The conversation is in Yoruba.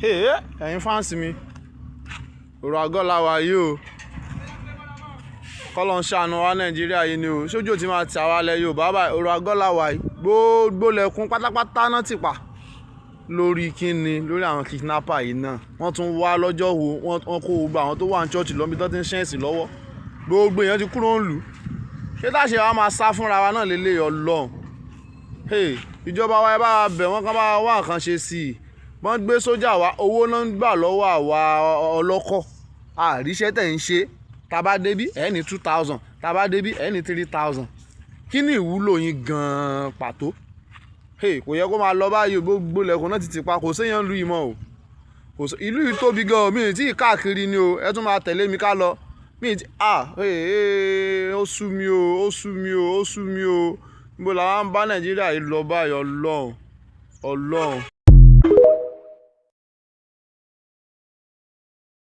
Ẹ̀yin fans mi, ọ̀rọ̀ àgọ́ la wà yìí o. Kọ́lọ́un ṣàánú wa Nàìjíríà yìí ni o. Sójú ò ti máa ti àwa ilẹ̀ Yorùbá báyìí. Ọ̀rọ̀ àgọ́ la wà yìí. Gbogbo lẹ̀kùn pátápátá náà ti pa. Lórí kíni? Lórí àwọn kidnapper yìí náà. Wọ́n tún wá lọ́jọ́ wo, wọ́n kó gbogbo àwọn tó wà ní church lọ níbi tí wọ́n ti ń ṣẹ̀sìn lọ́wọ́. Gbogbo èèyàn ti kúrò ń lù. Ṣé táṣe wa máa sá fúnra wa náà lélẹ̀ Ọlọ́run? Hey, ìjọba wa, ẹ bá wa bẹ̀ wọ́n kán bá wa wá nǹkan ṣe sí i. Wọ́n gbé sójà wá, owó náà ń gbà lọ́wọ́ àwa ọlọ́kọ̀. Àríṣẹ́ tẹ̀ ń ṣe. Tá bá dé bí, ẹ ní 2,000. Tá bá dé bí, ẹ ní 3,000. Kí ni ìwúlò yín gan-an pàtó? Hey, kò yẹ kó máa lọ báyìí o. Gbogbo ilẹ̀kùn náà ti ti pa. Kò séèyàn ìlú yìí mọ́ o. Kò sí, ìlú yìí tóbi gan o. Mi ò tí ì káàkiri ni o. Ẹ tún máa tẹ̀lé mi ká lọ. Mi tí, ah, hey, ó sú mi o, ó sú mi o, ó sú mi o. Níbo la wá ń bá Nàìjíríà yìí lọ báyìí Ọlọ́run? Ọlọ́run.